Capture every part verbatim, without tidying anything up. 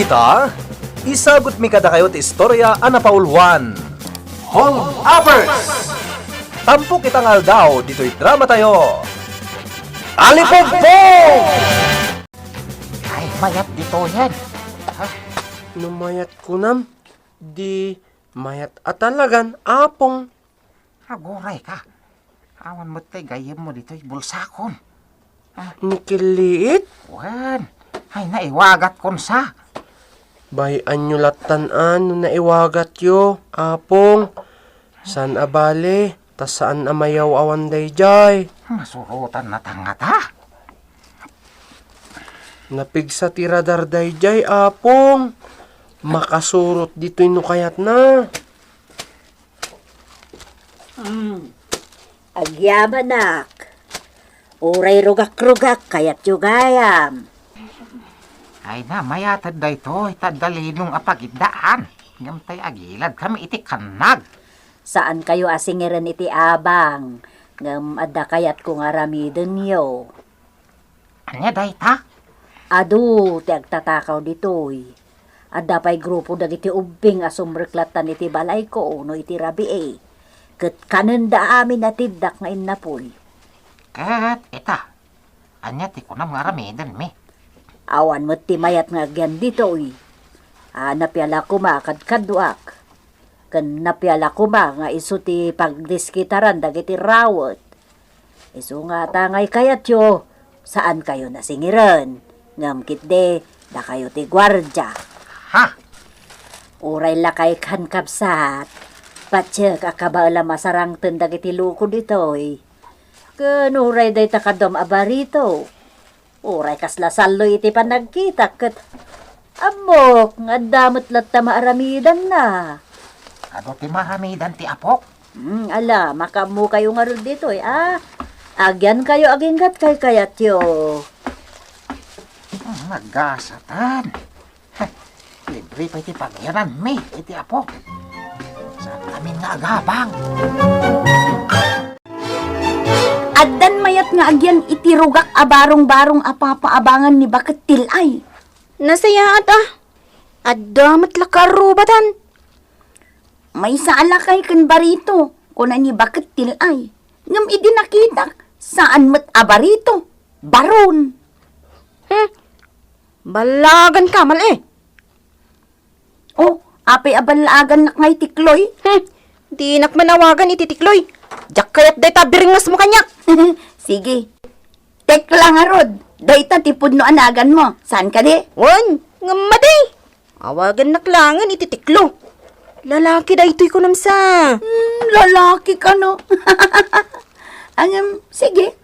Ta, isagutmi kadakayo ti istorya a napauluan. Hold Uppers! Tampok ita nga aldaw, ditoy drama tayo. Alipugpog! Ay, mayat ditoyen. Ha? No mayat kunam, di mayat a talagan, Apong. Aguray ka. Awan met tay gayyemmo ditoy bulsakon. Ah. Ni Killiit? Wen. Ay, naiwagatkon sa. Bay-anyo lattan a no naiwagatyo, Apong. Saan a bale, ta saan a mayaw-awan daydiay. Masurotan na ta ngata. Napigsa ti radar daydiay, Apong. Makasurot ditoy no kayatna. Hmm. Agyamanak. Uray rugak-rugak, kayatyo gayam. Ay na, mayated daytoy, ta adda linong a pagiddaan. Ngem tay agiladkami iti kannag. Saankayo a singiren iti abang, ngem adda kayatko nga aramidenyo. Ania dayta? Adu ti agtatakaw ditoy. Adda pay grupo dagiti ubbing a sumrek lattan iti balayko no iti rabii. Ket kanenda amin a tiddak nga innapoy. Ket ita, ania ti kunam nga aramidenmi? Awan met ti mayat nga agyan ditoy. A, napia la koma a kadkaduak. Ken napia la koma nga isu ti pagdiskitaran dagiti rawet. Isu nga ta ngay kayatyo, saankayo nasingiren, ngem ketdi, dakayo ti guardia. Ha? Uray lakay kan kabsat, patiek a kabaelam a sarangten dagiti loko ditoy. Ken uray dayta kaduam a barito, uray kasla salloy iti panagkitak ket ammok nga adda met latta maaramidanna. Adu ti maaramidan ti apok? Hmm, ala, makaammokayo ngarud ditoy, a? Agyankayo aginggat kaykayatyo. Hmm, naggasatan. Heh, libre pay ti pagyananmi iti apo. Saan amin nga agabang. Addan mayat nga agyan iti rugak a barong-barong a papaabangan ni Baket Til-ay. Nasayaat a. Adda met la karrubatan. Maysa a lakay ken barito, kuna ni Baket Til-ay. Ngem idi nakitak, saan met a barito, baron. Hmm. Ballaaganka, mal-i. Oh, apay a ballaagannak ngay tikloy? Hmm. Dinak man awagan iti tikloy. Diak kayat dayta biringasmo kaniak. Sige. Tekla ngarud, dayta ti pudno a naganmo. Saan kadi? Wen, ngem madi. Awagannak laengen iti tiklo. Lalaki daytoy kunam sa. Hmm, lalaki kano. Ngem, sige.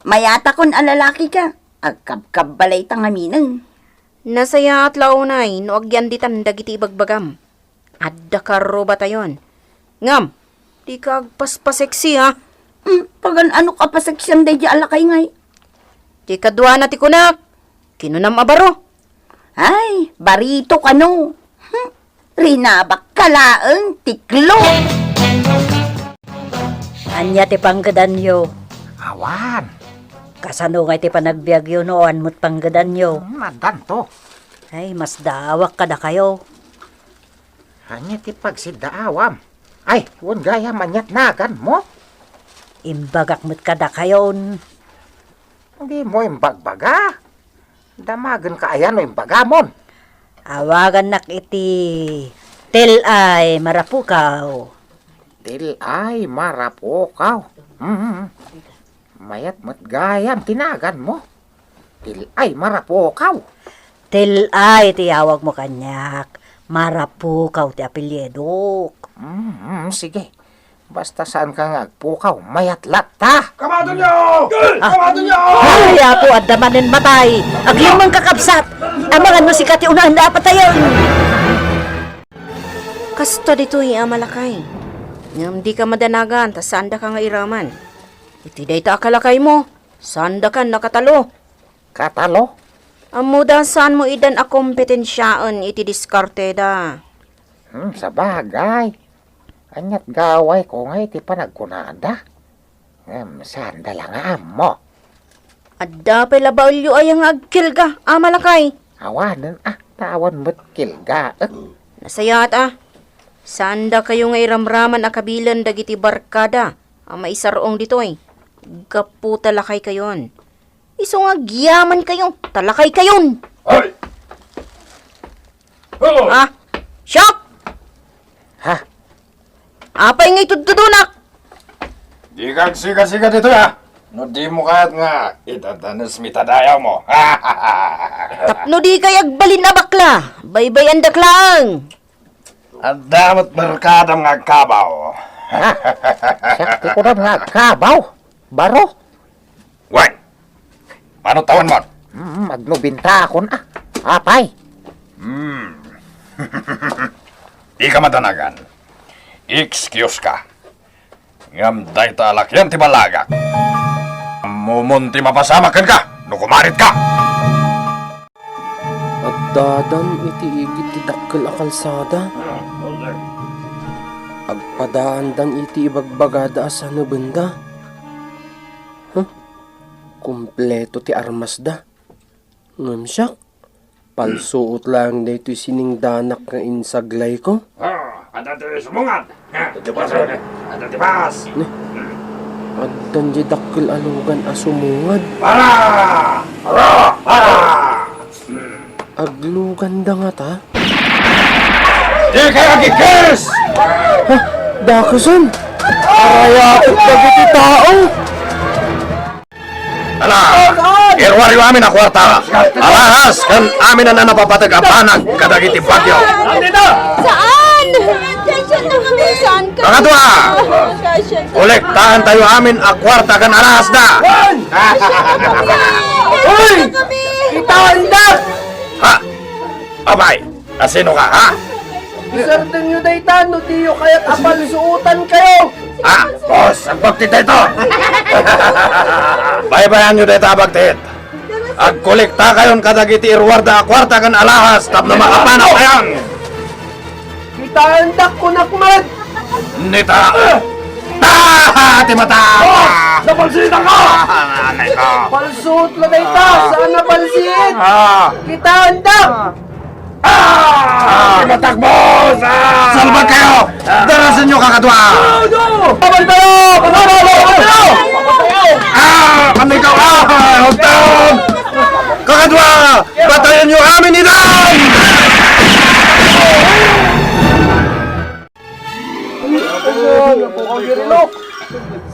Mayatakon a lalaki ka. Agkabkabbalay ta ngamin. Nasayaat la unay no agyanditan dagiti ibagbagam. Adda karrubatayon. Ngem, dika agpaspaseksi, ha? Hmm, pagan-anok a paseksian daydi a lakay ngay? Ti kaduana ti kunak, kinunam a baro. Ay, barito kano. Hmm, rinabak ka laeng, tiklo. Ania ti panggedanyo? Awan. Kasano ngay ti panagbiagyo no awan met panggedanyo? Hmm, addanto. Ay, masdaawak kadakayo. Ania ti pagsiddaawam? Ay, wen gayam, aniat naganmo? Imbagak met kadakayon. Dimo imbagbaga? Damagenka aya no imbagamon? Awagannak iti Til-ay Marapukaw. Til-ay Marapukaw. Hmm. Mayat met gayam ti naganmo. Til-ay Marapukaw. Til-ay ti awagmo kaniak. Marapukaw ti apelyidok. Mm, sige. Basta saanka nga agpukaw, mayat latta. Kamatonyo! Ah. Kamatonyo! Ay, Apo, adda manen matay. Aglimang kakabsat. Amangan no sika ti unaen a patayon. Kasta ditoy a malakay. Ngem dika madanagan ta saandaka nga iraman. Iti dayta a kalakaymo, saandakan a katalo. Katalo? Ammoda saanmo idan a kompetensiaen iti diskarteda. Hmm, sabagay. Aniat gawayko ngay ti panagkunada? Ngem saanda la nga ammo. Adda pay la baelyo aya nga agkelga a malakay. Awanen a, ta awan met kelgaek. Nasayaat a. Saandakayo nga iramraman a kabilen dagiti barkada a maisar-ong ditoy. Gapu ta lakaykayon. Isu nga agyamankayo, ta lakaykayon. Ay! Oh! Ah, siak! Ha? Apay nga itudtudunak? Dika agsigasiga ditoy, a. No dimo kayat nga idadanes mi ta dayawmo. Tapno dikay agbalin a bakla, baybay-andak laeng. Adda met barkadam nga agkabaw. Ha? Siak ti kunam nga agkabaw? Baro? Wen, mano tawenmon? Mm, magnobenta akon a. Apay? Hmm. Dika madanagan. Excuse ka. Ngem dayta a lakian ti ballagak. Ammomon ti mapasamak kenka no kumarit ka. Addadan iti igid ti dakkel a kalsada. Agpadaandan iti ibagbagada a sanebenda. Huh? Kompleto ti armasda. Ngem siak, palsuot laeng daytoy siningdanak nga insaglayko. Ah, adda ti sumungad. Ha, adda ti bas. Adda ti bas. Ne? Addan diay dakkel a lugan a sumungad. Para! Para! Para! Agluganda ngata? Dikay agikis! Ha? Dakusen? Arayakot dagiti tao! Ala, iruaryo amin a kuarta, alahas, ken amin a napapateg a banag kadagiti bagyo. Saan? Saan kami? Saan kami? Pangadua, kolektaentayo amin a kuarta ken alahasda. Uy! Kitaendak! Ha? Apay, asino ka, ha? Isardengyo dayta no diyo kayat a palsuotankayo. Ah, boss, agbagtit dayta. Baybayanyo dayta a bagtit. Agkolektakayon kadagiti iruarda a kuarta ken alahas tapno makapanawkayon. Kitaendak, kunak met. Nita. Ah! Ti mata! Ah! Napalsiitan ka! Ah, anay ka. Palsuot la dayta, saan a palsiit? Ah! Kitaendak! Ah! Ti matak, boss! Ah! Salbag kayo! Darasenyo, kakadua! Ano? Patay tayo! Patay tayo! Patay tayo! Ah! Anay ka! Ah! Huwag tayo! Kakadua! Patayenyo amin idan!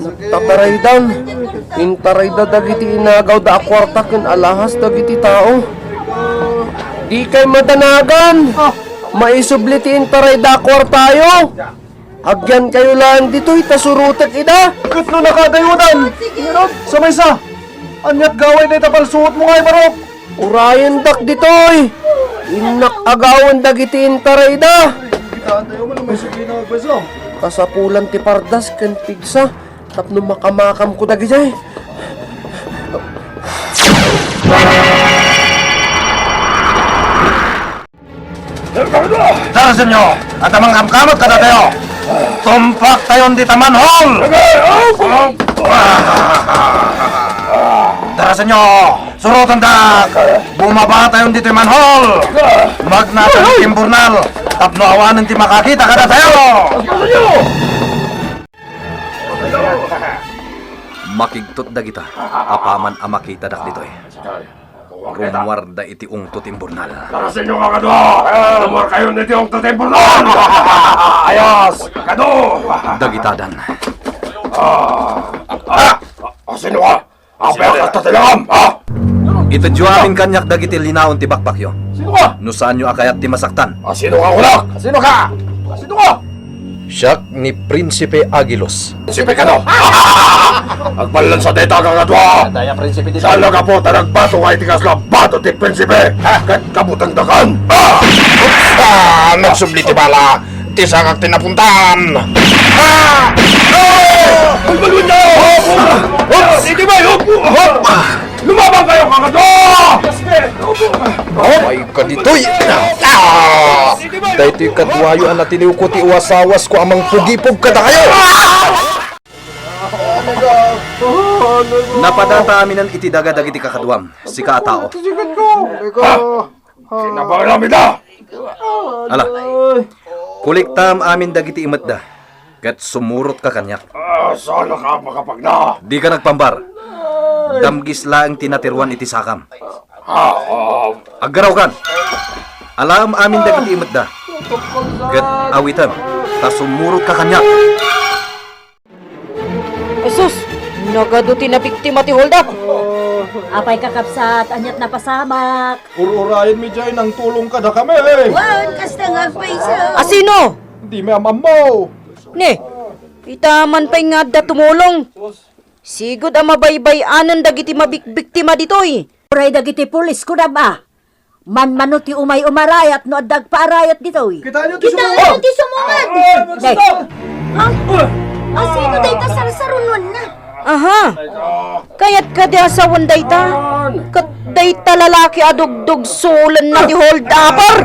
Nagtataraydan. Intarayda dagiti inagawda a kuarta ken alahas dagiti tao. Dikay madanagan. Maisubli ti intarayda a kuartayo. Agyankayo laeng ditoy ta surotek ida. Ket no nakadayodan, ngarud, sa maysa, aniat gaway dayta palsuotmo nga ibarok? Urayendak ditoy. Innak agawen dagiti intarayda. Kitaan tayo man, may sige na agbaysa. Kasapulan ti pardas ken pigsa tapno makamakamko dagidiay. Darasenyo, adda mangkamkamot kadatayo. Tumpaktayon dita manhole! Darasenyo, surotendak! Bumabatayon ditoy manhole! Magnatayon ti imbornal tapno awanen ti makakita kadatayo! Makigtot dagita apaman a makitadak ditoy. Rummuarda iti ungto ti imbornal. Darasenyo, kakadua! Rummuarkayon iti ungto ti imbornal! Ayos! Kadu! Dagitadan. Ah! Ah! Asino ka? Apay a kasta ti langam, ha? Itedyo amin kaniak dagiti linaon ti bakbakyo. Sino ka? No saanyo a kayat ti masaktan. Asino ka, kunak? Asino ka? Asino ka? Siak ni Prinsipe Agilos. Prinsipe kano? Agbalin sa dayta, kakadua. Daya, prinsipe dita. Saan a gapu ta nagbato ka iti kasla bato ti prinsipe? Ket kabutengdakan. Ah! Oops! Ah, nagsubli ti bala. Ti sakak ti napuntan. Ah! Ah! Balbalon niya! Oops! Sige, bay! Hop! Hop! Lumaban kayo, kakadua! Ay, kaditoy! Ah! Daytoy kaduayo a natiliwko ti uwasawasko a mangpugipog kadakayo! Napadata aminen iti daga dagiti kakaduam, sika a tao. Kinabalam ita! Ala, kolektam amin dagiti imetda, ket sumurotka kaniak. Ah, saan ka makapagna? Dika nagpambar. Damgis laeng ti natiruan iti sakam. Ah, ah. Aggarawkan. Alaem amin dagiti imetda, ket awitem, ta sumurotka kaniak. Jesus! Nagadu ti nabiktima ti hold up! Apay, kakabsat, ania't napasamak? Ur-urayenmi jay nangtulong kadakami. Wen, kasta nga agpayso. A sino? Dimi am-ammo. Ne, ita man pay nga adda tumulong. Sigud a mabaybay-anen dagiti mabikbiktima ditoy. Uray dagiti pulis, kunam a. Manmano ti umay umarayat no adda agpaarayat ditoy. Kitaenyo ti Kitaenyo sumungan! Ti sumungan! Ay, Dek. Magsusunod! Ha? Asino dayta sarsarunuanna? Aha. Kayat kadi a sawen dayta? Ket dayta lalaki a dugdugsulenna ti hold-upper?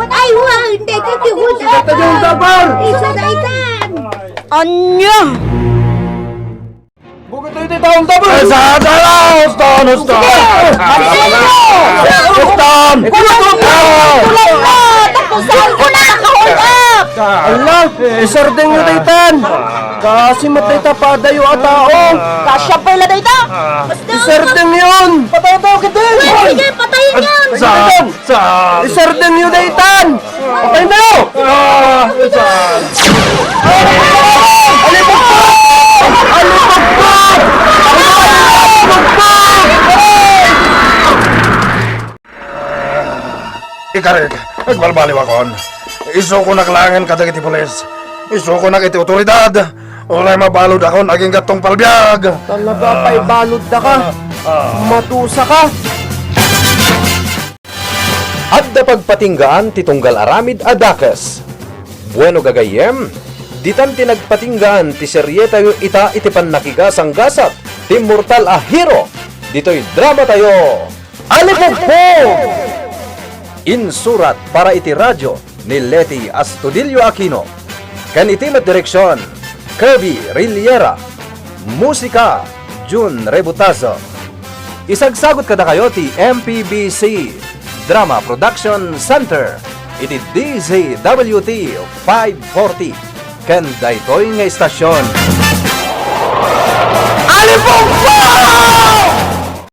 Ay, wen, dayta ti hold-upper! Isu daytan! Ania? Bukit iti taong tabi! Ay, sa dalaw! Stone! Stone! Stone! Kulang na! Tapos saan ko na naka-hold up? Ala, isardeng nyo daytan! Kasi matay ta padayo a tao! Kasya pala dayta! Isardeng yon! Patay tao kita! Sige, patayin yon! Saan? Saan? Isardeng nyo daytan! Patay tayo! Ah! Saan? Alipagpag! Alipagpag! Alipagpag! Ikarik, agbalbaliwakon. Isukonak laengen kadagiti pulis. Isukonak iti otoridad. Uray mabaludakon agingga tungpal biag. Talaga, paibalud daka. Ah, ah. Matusaka. Adda pagpatinggaan ti tunggal aramid a dakes. Bueno, gagayyem, ditan ti nagpatinggaan ti serietayo ita iti pannakigasanggasat ti immortal a hero ditoy dramatayo, Alipugpog! Insurat para iti radio ni Leti Astudillo Aquino, ken iti met direksion, Kirby Riliera. Musika, Jun Rebutazo. Isagsagut kadakayo ti M P B C Drama Production Center iti D Z W T five forty ken daytoy nga istasion. Alipugpog!